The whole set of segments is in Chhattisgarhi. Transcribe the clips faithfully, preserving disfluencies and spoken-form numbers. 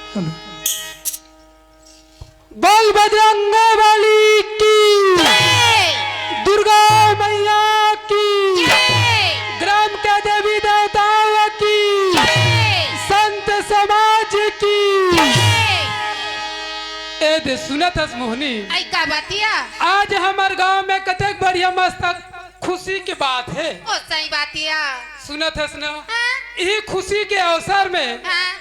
बोल बजरंग बली की, जय। दुर्गा मैया की, जय। ग्राम के देवी देवताओं की, जय। संत समाज की। जय। ए दे सुनत हस मोहनी, आई का बातिया? आज हमर गांव में कतेक बढ़िया मस्त खुशी के बात हे। ओ सही बातिया। सुनत हस ना? हाँ। इही खुशी के अवसर में हाँ।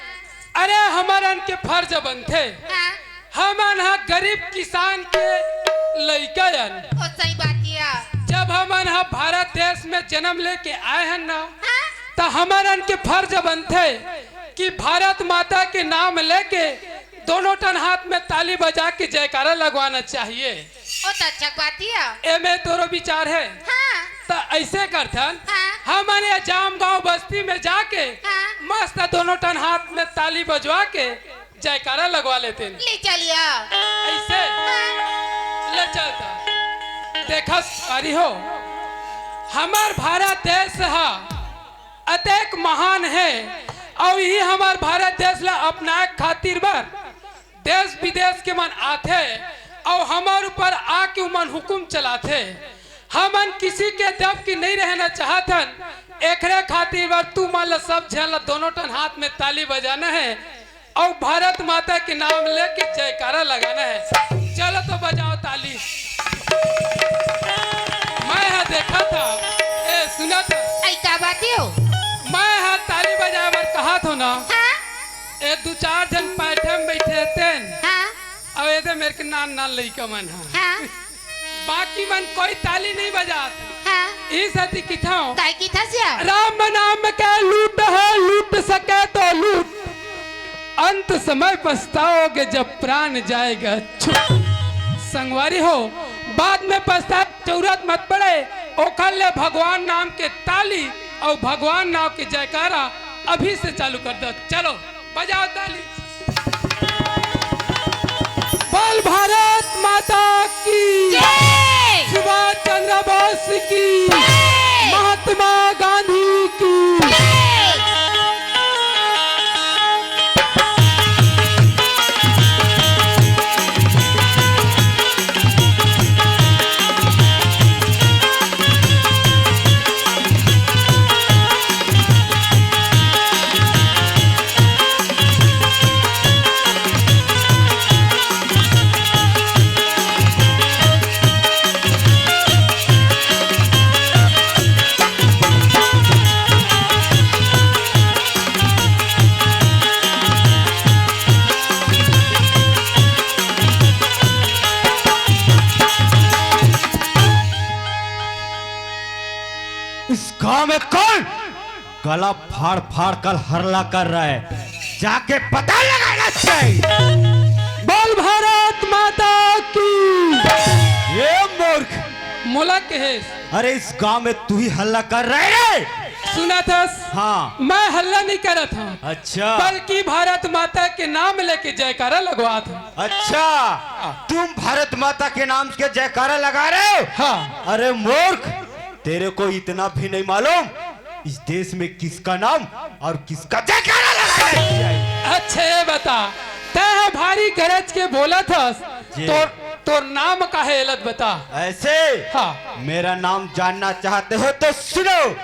अरे हमरन के फर्ज बनथे। हाँ। हमन ह गरीब किसान के लइका अन। ओ सही बातिया। जब हमन ह भारत देश में जन्म लेके आए हन ना, हाँ। त हमरन के फर्ज बनथे कि भारत माता के नाम लेके दोनों ठन हाथ में ताली बजा के जयकारा लगवाना चाहिए। ओ त अच्छा बातिया। एमे तोरो विचार हे? हाँ। त ऐसे करथन, हाँ। हमन ये जाम गांव बस्ती में जाके हाँ। मस्त दोनों ठन हाथ में ताली बजवा के जयकारा लगवा लेतेन। ले चलिया। ऐसे? हाँ। ले चलता। देखा सारी हो, हमर भारत देश ह अतेक महान हे, अउ इही हमर भारत देश ला अपनाए खातिर बर देश विदेश के मन आथे, अउ हमर ऊपर आके उमन हुकुम चलाथे। हमन किसी के दब की नहीं रहना चाहत हन, एकरे खातिर बर तू मन ला सब झन ला दोनों ठन हाथ में ताली बजाना हे। अउ भारत माता के नाम लेके जयकारा लगाना हे। चलो तो बजाओ ताली। मैं हा देखा था, ए, सुना था। ऐ का बात हो? मैं हा ताली बजाए बर कहा थो ना। हाँ? ए, दू चार झन पैठे में बैठे रहते हैं। हाँ? अउ ए दे मेरे के नान नान लइका मन हा। हाँ? बाकी मन कोई ताली नहीं बजात। हाँ। ई सती किथाओ। काय किथस या? राम नाम के लूट है, लूट सके तो लूट। अंत समय पछताओगे जब प्राण जाएगा छूट। संगवारी हो, बाद में पछताए जरूरत मत पड़े। ओखर ले भगवान नाम के ताली अउ भगवान नाम के जयकारा अभी से चालू कर दो। चलो। बजाओ ताली। बोल भारत माता की। जय। सुभाष चंद्र बोस की। जय। महात्मा गांधी की। जय। इस गांव में कौन गला फाड़ फाड़ कर हल्ला कर रहा है? जाके पता लगाना चाहिए। बोल भारत माता की। ये मूर्ख। मोला कहेस। अरे, इस गांव में तू ही हल्ला कर रहे रे। सुना थस? हाँ। मैं हल्ला नहीं करत हूँ। अच्छा। बल्कि भारत माता के नाम लेके जयकारा लगवात हूँ। अच्छा, तुम भारत माता के नाम के जयकारा लगा रहे हो? हाँ। अरे मूर्ख, तेरे को इतना भी नहीं मालूम इस देश में किसका नाम और किसका जयकारा लगाना चाहिए। अच्छा, ये बता, तै ह भारी गरज के बोलत हस, जी। तोर, तोर नाम का है, एलत बता। ऐसे? हाँ। मेरा नाम जानना चाहते हो तो सुनो,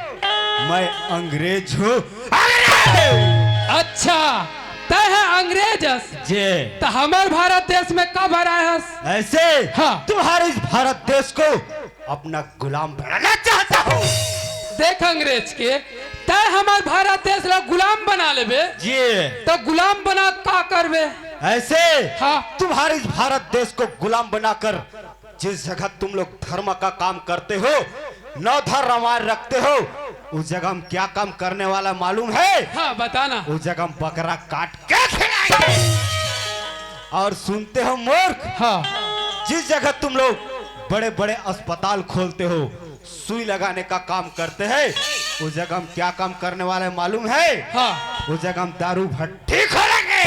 मैं अंग्रेज हूँ, अंग्रेज। अच्छा, तै ह अंग्रेज हस? जी। त हमर भारत देश में कब आए हस? ऐसे? हाँ। तुम्हारे इस भारत देश को अपना गुलाम बनाना चाहता हूँ। देख अंग्रेज के, तै हमर भारत देश ला गुलाम बना लेबे, जी। त गुलाम बना का करबे? ऐसे? हाँ। तुम्हारे इस भारत देश को गुलाम बनाकर जिस जगह तुम लोग धर्म का काम करते हो, नौ धर्म रामायण रखते हो, उस जगह हम क्या काम करने वाला मालूम है? हाँ, बताना। उस जगह हम बकरा काट के खिलाएंगे। और सुनते हो मूर्ख, हाँ। जिस जगह तुम लोग बड़े बड़े अस्पताल खोलते हो, सुई लगाने का काम करते हैं, उस जगह हम क्या काम करने वाले मालूम है? हाँ। उस जगह हम दारू भट्टी खोलेंगे।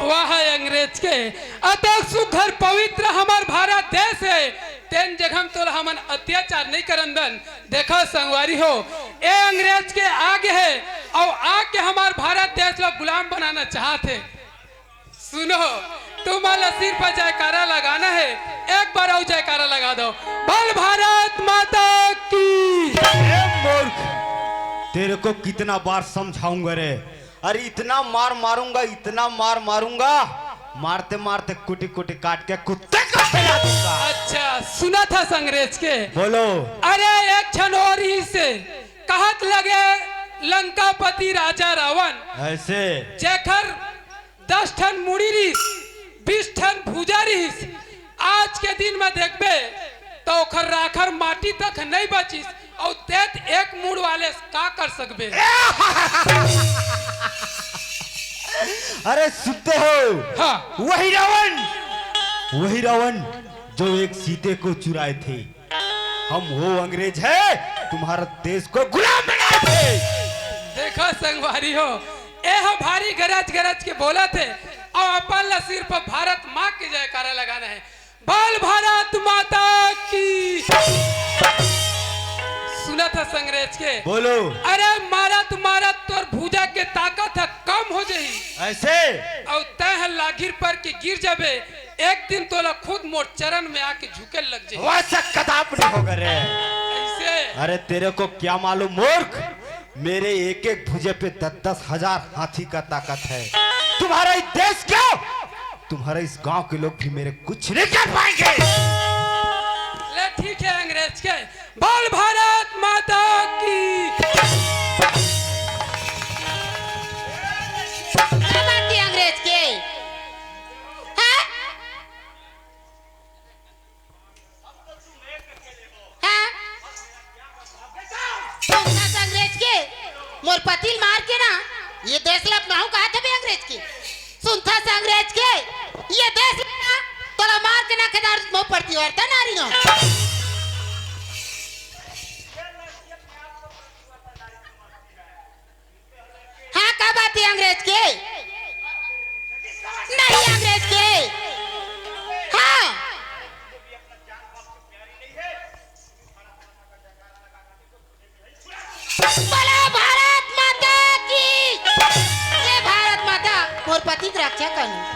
वाह, अंग्रेज के अतक सुघर पवित्र हमर भारत देश हे, तेन जगह हम तोला हमन अत्याचार नहीं करन दन। देखो संगवारी हो, ए अंग्रेज के आगे हे, अउ आके हमर भारत देश ला गुलाम बनाना चाहत हे। सुनो, तुमन ला सिर पर जयकारा लगाना है, एक बार अउ जयकारा लगा दो। बोल भारत माता की। ए मूर्ख, तेरे को कितना बार समझाऊंगा रे। अरे इतना मार मारूंगा, इतना मार मारूंगा, मारते मारते कुटी कुटी काट के कुत्ते का खिला दूंगा। अच्छा, सुनथस अंग्रेज के। बोलो। अरे एक झन और ही से कहत लगे लंकापति राजा रावण, ऐसे जेखर दस ठन मुड़ी रिहिस, बीस ठन भुजा रिहिस। आज के दिन में देखबे त ओखर राखर माटी तक नहीं बचिस, अउ तें एक मुड़ वाले का कर सकबे? अरे सुनते हो? हाँ। वही रावण, वही रावण जो एक सीते को चुराए थे। हम वो अंग्रेज है, तुम्हारा देश को गुलाम बनाए थे। देखो संगवारी हो, ए ह भारी गरज गरज के बोलत हे, अउ अपन ला सिर पर भारत माँ के जयकारा लगाना है। बोल भारत माता की। सुनथस अंग्रेज के। बोलो। अरे मारत मारत तोर भुजा के ताकत ह कम हो जाही। ऐसे? अउ तें ह लागिर पर के गिर जाबे, एक दिन तोला खुद मोर चरण में आके झुके लग जाही। वैसा कदापि नहीं होगा रे। ऐसे? अरे तेरे को क्या मालूम मूर्ख, मेरे एक एक भुजे पे दस दस हजार हाथी का ताकत है। तुम्हारा इस देश क्या, तुम्हारा इस गांव के लोग भी मेरे कुछ नहीं कर पाएंगे। ले ठीक है अंग्रेज के, बोल भारत माता की। का बात है अंग्रेज के? हाँ? हाँ? सुनथस अंग्रेज के, मोर पति ल मार के ना, ये देश ला अपनाहूं कहा थे बे अंग्रेज के। सुनथस अंग्रेज के, ये देश ला ना, तोला मार के ना खेदार मो पड़ती वार्ता नारी हो। हाँ, का बात है अंग्रेज के? नहीं अंग्रेज के। हाँ। बोलो भारत माता की। ये भारत माता मोर पति के रक्षा करना।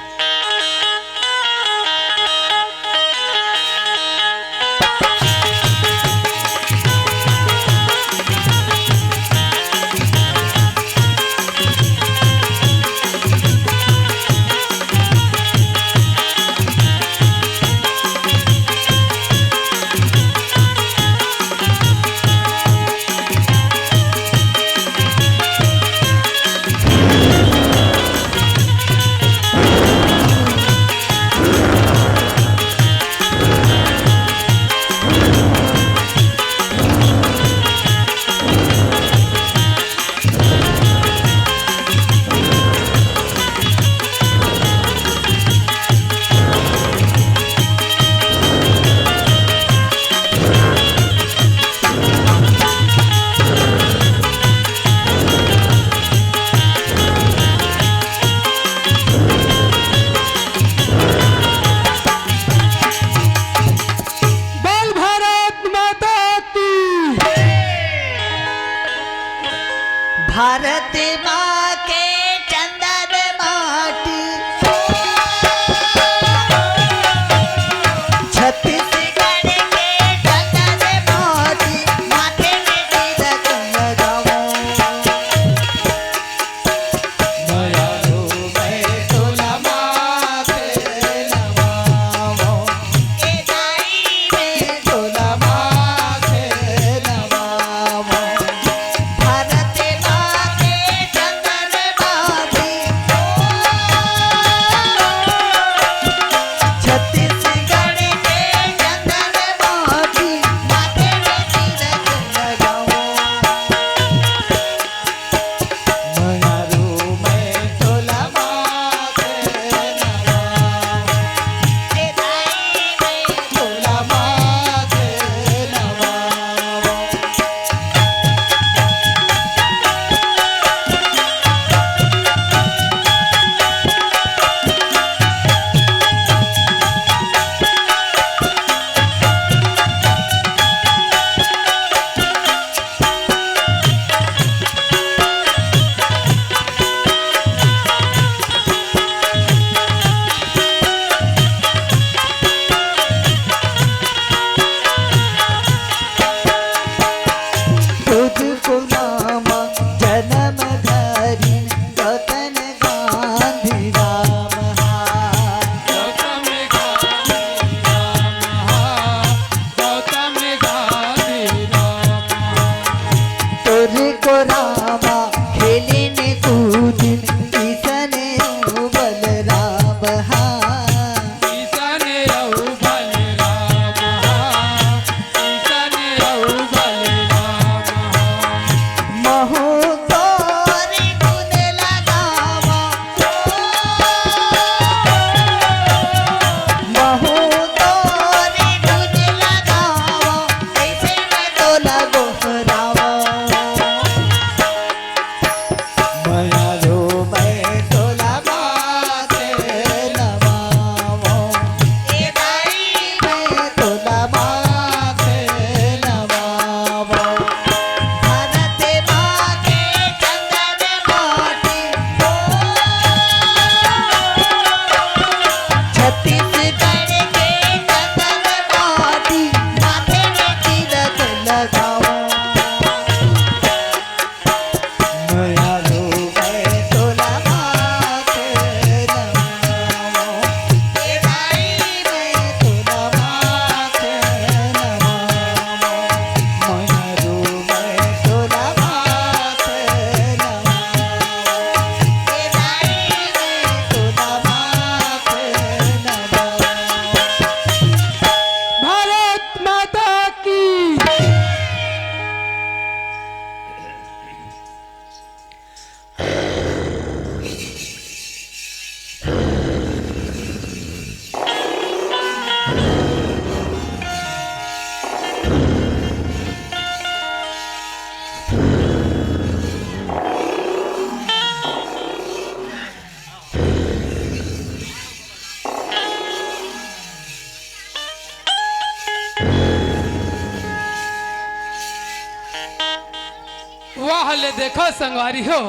देखो संगवारी हो,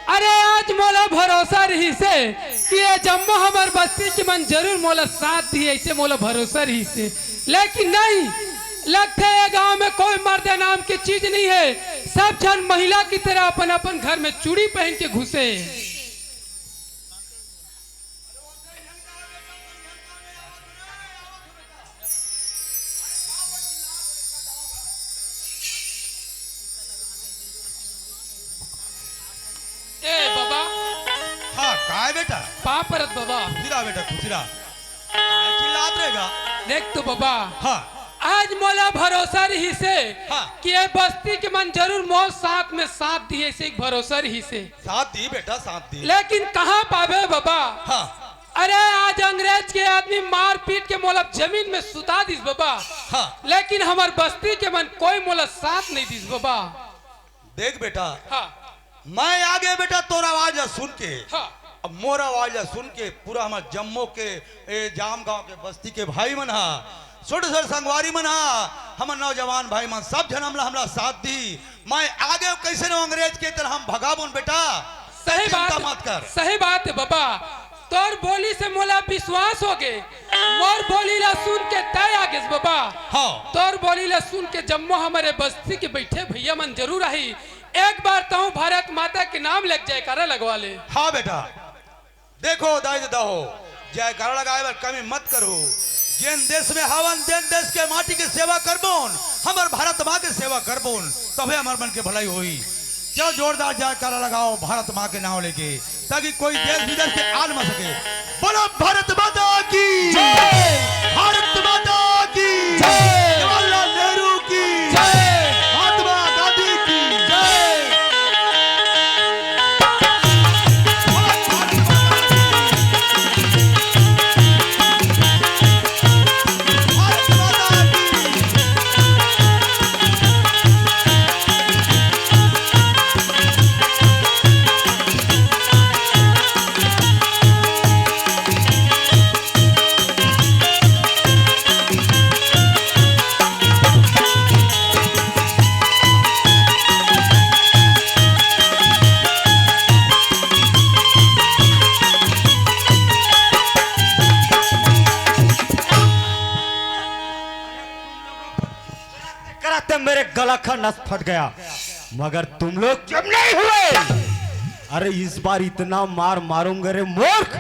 अरे आज मोला भरोसा रहिसे कि ये जम्मो हमर बस्ती के मन जरूर मोला साथ दिही, अइसे मोला भरोसा रहिसे, लेकिन नहीं, लगथे ये गांव में कोई मर्द नाम के चीज नहीं हे। सब झन महिला की तरह अपन अपन घर में चूड़ी पहन के घुसे। ए बाबा। हाँ, काय बेटा? पाँव परत बाबा। खुशी रहा बेटा, खुशी रहा। काय चिल्लात रहेगा? देख तो बाबा। हाँ। आज मोला भरोसा रहिसे हाँ। कि ये बस्ती के मन जरूर मोर साथ में साथ दिही, अइसे एक भरोसा रहिसे। साथ दिही बेटा, साथ दिही। लेकिन कहाँ पाबे बाबा? हाँ। अरे आज अंग्रेज के आदमी मार पीट के मोला जमीन में सुता दिस बाबा। हाँ। लेकिन हमर बस्ती के मन कोई मोला साथ नहीं दिस बाबा। देख बेटा, हाँ। मैं आ गया बेटा तोर आवाज ला सुन के। हाँ। अब मोर आवाज ला सुन के पूरा हमर जम्मो के, ए, जाम गांव के बस्ती के भाई मन हा, छोटे छोटे संगवारी मन हा, हमर नौजवान भाई मन सब झन हमला, हमला साथ दिही। मैं आ गया, कइसे न अंग्रेज के तरह हम भगाबोन बेटा। सही चिंता बात, मत कर। सही बात हे बाबा। तोर बोली से मोला विश्वास हो गे। मोर बोली ला सुन के तय आ गेस बाबा। हाँ। तोर बोली ला सुन के जम्मो हमरे बस्ती के बइठे भइया मन जरूर आही। एक बार तहूँ भारत माता के नाम लेके जयकारा लगवा ले। हाँ बेटा, देखो दाई ददा हो, जयकारा लगाए बर कमी मत करो। जेन देश में हवन, तेन देश के माटी के सेवा करबोन, हमर भारत माँ के सेवा करबोन, तभे हमर मन के भलाई होही। चलो जोरदार जयकारा लगाओ भारत माँ के नाम लेके, ताकि कोई देश विदेश के आ न सके। बोलो भारत माता की जय। भारत माता की जय। जवाहरलाल नेहरू की जय। महात्मा गांधी की जय। कराते मेरे गला का नस फट गया, मगर तुम लोग चुप नहीं हुए। अरे इस बार इतना मार मारूंगा रे मूर्ख।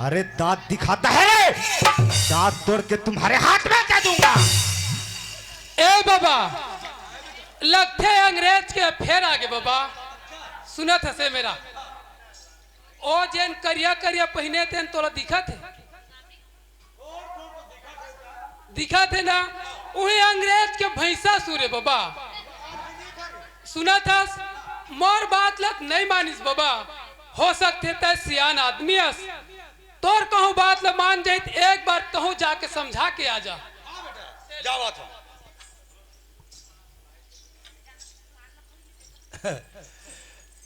अरे दांत दिखाता है रे, दांत तोड़ के तुम्हारे हाथ में दे दूंगा। ए बाबा, लगथे अंग्रेज के फेर आगे बाबा। सुनत हसे मेरा, ओ जेन करिया करिया पहिने तेन तोला दिखत हे? दिखत हे ना? उही अंग्रेज के भैंसा सुरे बाबा। सुनत हस, मोर बात लत नहीं मानिस बाबा। हो सकथे तय सियान आदमी अस, तोर कहूँ बात ल मान जाइत, एक बार तहूँ जाके समझा के आ जा। जावत हूँ।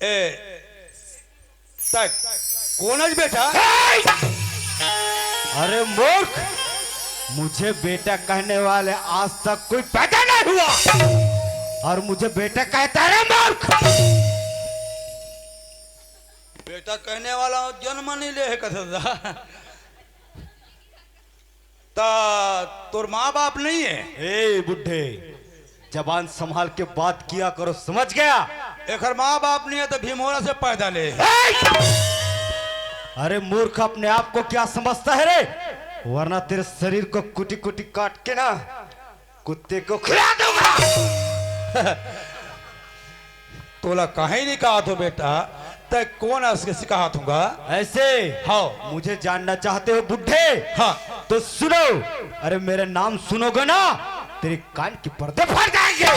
ए, तक, कौन है बेटा? अरे मूर्ख, मुझे बेटा कहने वाले आज तक कोई पैदा नहीं हुआ, और मुझे बेटा कहता है रे मूर्ख। बेटा कहने वाला जन्म नहीं ले है कथा। ता तोर माँ बाप नहीं है? ए बुढ़े, जबान संभाल के बात किया करो, समझ गया? एकर माँ बाप नहीं है तो भीमोरा से पैदा ले। ए! अरे मूर्ख, अपने आप को क्या समझता है रे? वरना तेरे शरीर को कुटी कुटी काट के ना कुत्ते को खिला दूंगा। तोला कहीं नहीं कहा तो बेटा, तै कौन अस के सिखात हूँगा? ऐसे? हाँ। मुझे जानना चाहते हो बुढ़े? हाँ। तो सुनो, अरे मेरा नाम सुनोगे ना, तेरे कान के पर्दे फट जाएंगे।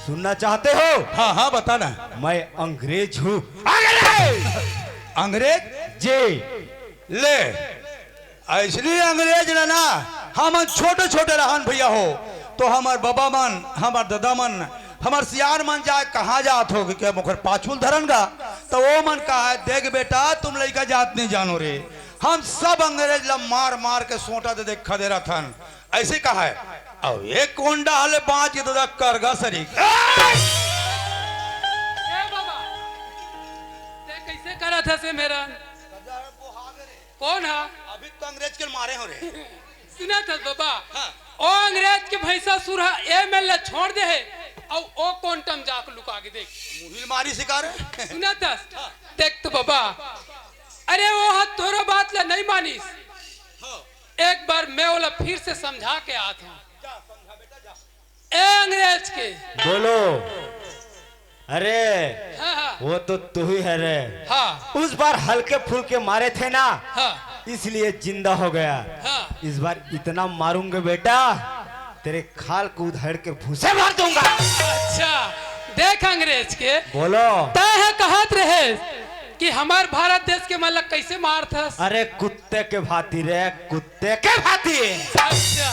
सुनना चाहते हो? हाँ, हाँ, बताना। मैं अंग्रेज हूँ। अंग्रेज? अंग्रेज? जी। ले, असली अंग्रेज ल ना, हमन छोटे-छोटे रहन भैया हो, तो हमर बबा मन, हमर ददा मन, हमर सियान मन जाए कहाँ जात हो, कि मोखर पाछू ल धरन गा, तो वो मन कहा, "देख बेटा, तुम लइका जात नहीं जानो रे, हम सब अंग्रेज ल मार-मार के सोटा दे दे खदे रथन।" ऐसे कहा है। अब एक कोंडा हले बाँच के ददा करगा सरीक। थस ए मेरन। कौन हा? अभी तो अंग्रेज के मारे हो रे। सुनत हस बाबा? हाँ। ओ अंग्रेज के भैंसासुर हा ए मेर ला छोड़ दे हे, अउ ओ कोंटा म जाके लुका गे देख। मुहिल मारी शिकार है। सुनत हस? हाँ। देख तो बाबा, अरे ओ हा तोरो बात ला नहीं मानिस। हाँ। एक बार मैं ओला फिर से समझा के आत हूँ। जा समझा बेटा, जा। ए अंग्रेज के। बोलो। अरे, हाँ, हाँ। वो तो तू ही है रे। हाँ। उस बार हल्के फुल्के मारे थे ना, हाँ। इसलिए जिंदा हो गया। हाँ। इस बार इतना मारूंगा बेटा, तेरे खाल को उधेड़ के भूसे भर दूंगा। अच्छा, देख अंग्रेज के। बोलो। तय है कहत रहे कि हमार भारत देश के मन ला कैसे मारथस? अरे कुत्ते के भांति रे, कुत्ते के भांति। अच्छा,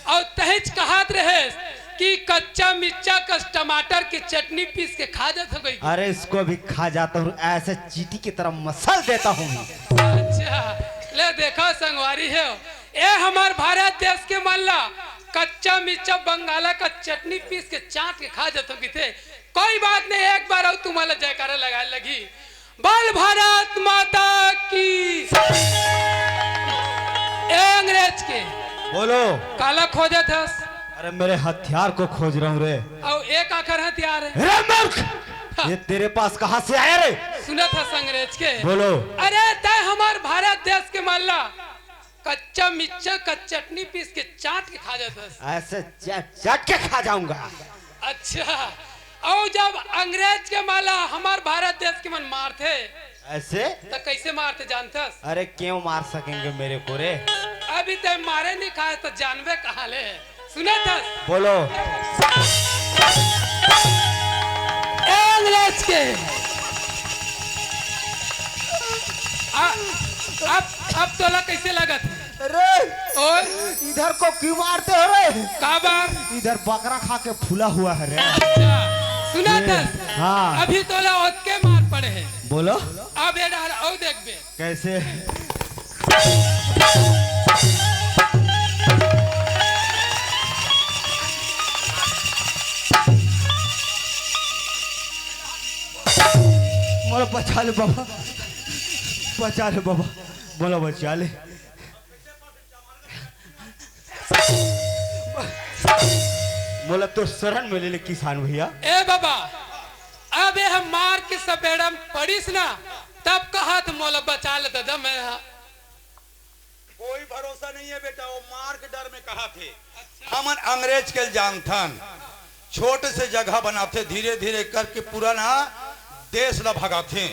अउ तहिच कहत रहेस कि कच्चा मिर्चा कस टमाटर के चटनी पीस के खा जात हो गई। अरे इसको भी खा जाता हूँ, ऐसे चींटी की तरह मसल देता हूँ। अच्छा, ले देखा संगवारी हो, ए हमार भारत देश के मन ला कच्चा मिर्चा बंगाला का चटनी पीस के चाट के खा जात हो गई थे। कोई बात नहीं, एक बार अउ तुम्हारा जयकारा लगाए लगी। बोल भारत माता की। ए अंग्रेज के। बोलो। काला खोजत हस? अरे मेरे हथियार को खोज रहा हूँ रे। अउ एक आखर हथियार है। रे मूर्ख! हाँ। ये तेरे पास कहाँ से आया रे? सुनत हस अंग्रेज के। बोलो। अरे तय हमार भारत देश के मन ला कच्चा मिर्चा का चटनी पीस के चाट के खा जात हस। ऐसे चट चट के खा जाऊंगा। अच्छा, अउ जब अंग्रेज के मन ला हमार भारत देश के मन मारथे, ऐसे? तो कैसे मारथे जानथस? अरे क्यों मार सकेंगे मेरे को रे? अभी तय मारे नहीं खाए तो जानबे कहाँ ले? सुनत हस? बोलो। ए अंग्रेज के। आ, अब, अब तोला कैसे लगत? अरे, ओए। इधर को क्यों मारते हो रे? का बार? इधर बकरा खा के फूला हुआ है रे। अच्छा, सुनत हस? हाँ। अभी तोला ओतके मार पड़े है। बोलो। अब ए डहर अउ देखबे। कैसे? मोला बचा ले बाबा, बचा ले बाबा, मोला बचा ले। मोला तो शरण में ले ले किसान भैया। ए बाबा, अब ए हम मार के सपेड़ा में पड़िस ना, तब कहत मोला बचा ले दादा मैं हा। कोई भरोसा नहीं है बेटा, वो मार के डर में कहत हे। हमन अंग्रेज के जानथन, छोटे से जगह बनाथे, धीरे धीरे करके पूरा ना देश ला भगाथे।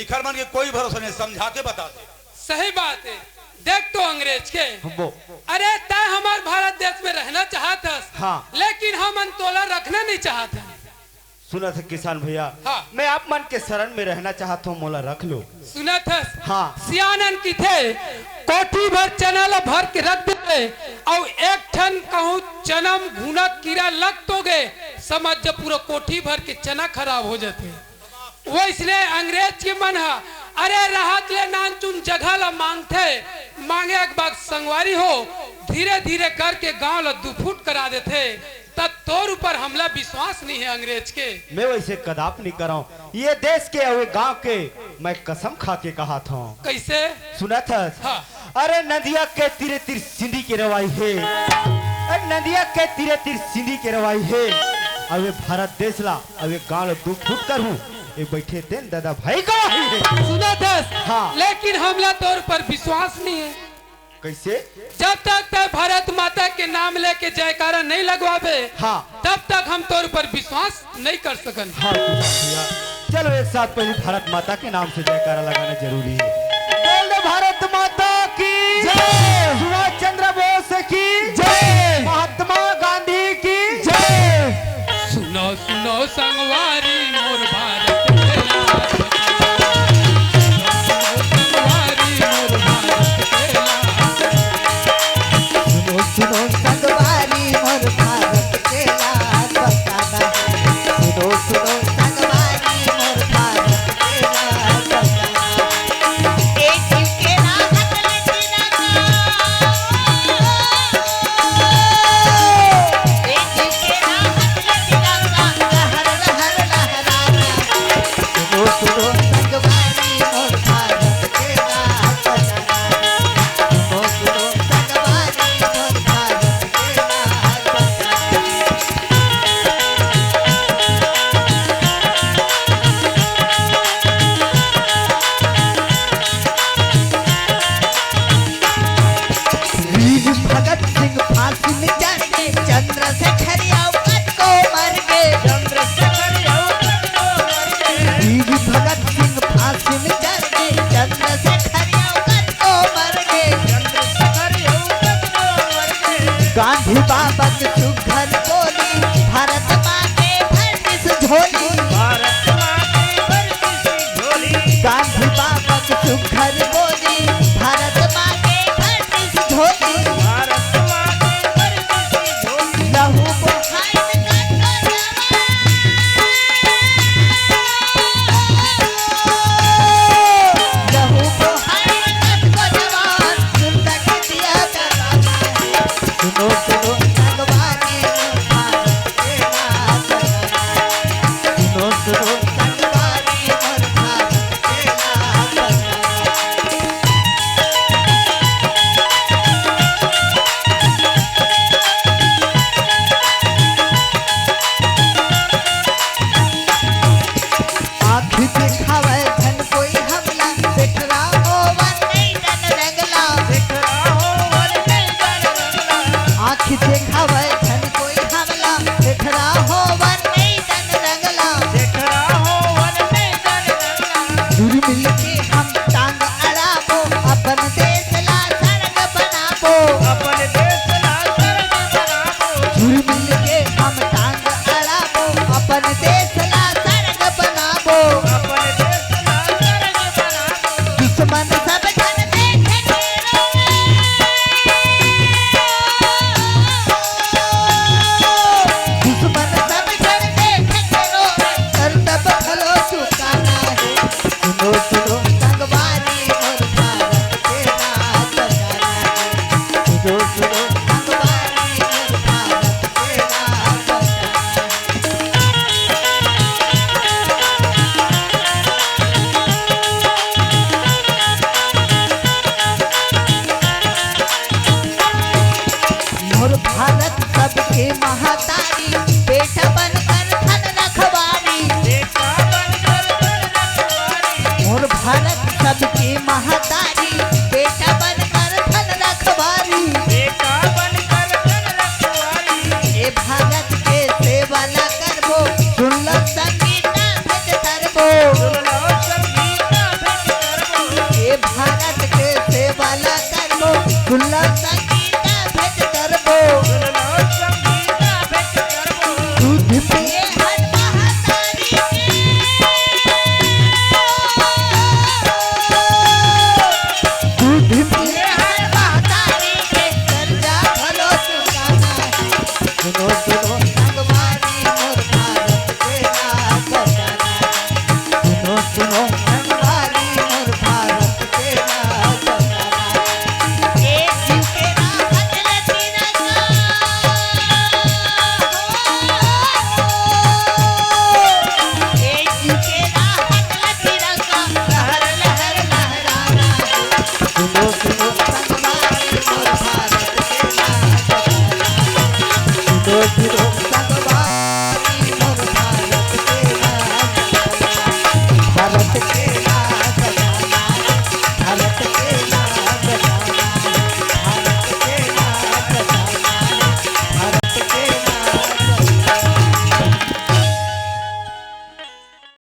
इखर मन के कोई भरोसा नहीं, समझा के बता दे। सही बात है। देख तो अंग्रेज के। वो। अरे तय हमार भारत देश में रहना चाहत हस, हाँ। लेकिन हमन तोला रखना नहीं चाहत हन। सुनत हे किसान भैया, हाँ। मैं आप मन के शरण में रहना चाहत हूँ, मोला रख लो। सुनत हस? हाँ। सियानन किथे, कोठी भर चना ला भर के रख देबे, अउ एक ठन कहूँ चना म घुना कीरा लग तो गे, समझ जा पूरा कोठी भर के चना खराब हो जाथे। वैसने अंग्रेज के मन ह, अरे रहत ले नानचुन जगह ला मांगथे, मांगे के बाद संगवारी हो, धीरे धीरे करके गांव ला दुफुट करा देथे। तब तोर ऊपर हमला विश्वास नहीं है अंग्रेज के। मैं वैसे कदाप नहीं करौं। ये देश के अउ ये गांव के मैं कसम खा के कहत हौं। कैसे? सुनत हस? हाँ। अरे नदिया के तीरे तीर सिंधी के रवाई हे। अरे नदिया के तीरे तीर सिंधी के रवाई हे। अउ ये भारत देश ला, अउ ये गांव ला दुफुट करहूं। ये बैठे तेन दादा भाई गवाही हे। सुनत हस? हाँ। लेकिन हमला तोर ऊपर विश्वास नहीं है। कैसे? जब तक तय भारत माता के नाम लेके जयकारा नहीं लगवाबे, हाँ। तब तक हम तोर पर विश्वास नहीं कर सकन। हाँ, भैया। चलो, एक साथ पहले भारत माता के नाम से जयकारा लगाना जरूरी है। बोल दे भारत माता की जय। सुभाष चंद्र बोस की जय। महात्मा गांधी की जय। सुनो सुनो संगवारी मोर भारत के लाल। सुनो सुनो संगवारी मोर भारत के लाल। सुनो सुनो संगवारी मोर भारत के लाल बताना है। सुनो सुनो संगवारी मोर भारत के लाल बताना है। एक जीव के राहत ले तिरंगा। एक जीव के राहत ले तिरंगा। लहर लहर सुघर बोली, भारत माँ के धरती से झोली। भारत माँ के धरती से झोली। लहू बोहाइन कतको जवान। लहू बोहाइन कतको जवान, सुन सकतिया का सुनो, सुनो, संगवारी मोर भारत के नाच। सुनो, सुनो, संगवारी मोर भारत के नाच। आँखी देखावय झन कोई हमला, देखरा होवन नइ जन रंगला। देखरा होवन नइ जन रंगला। आँखी देखावय झन कोई हमला, देखरा होवन नइ जन रंगला। देखरा होवन नइ जन रंगला। जुर मिल के हम टांग अड़ाबो, अपन देश ला सरग बनाबो। अपन देश ला सरग बनाबो। जुर मिल के हम टांग अड़ाबो, अपन देश ला सरग बनाबो। अपन देश ला सरग बनाबो। दुश्मन सब झन देखे के रोवे। दुश्मन सब झन देखे के रोवे। करतब घलो चुकाना हे। सुनो, सुनो, संगवारी मोर भारत के नाच गाना हे। सुनो, सुनो, संगवारी मोर भारत के नाच गाना हे। मोर भारत सबके महतारी, बेटा बनकर धन रखवारी। बेटा बनकर धन रखवारी। मोर भारत सबके महतारी,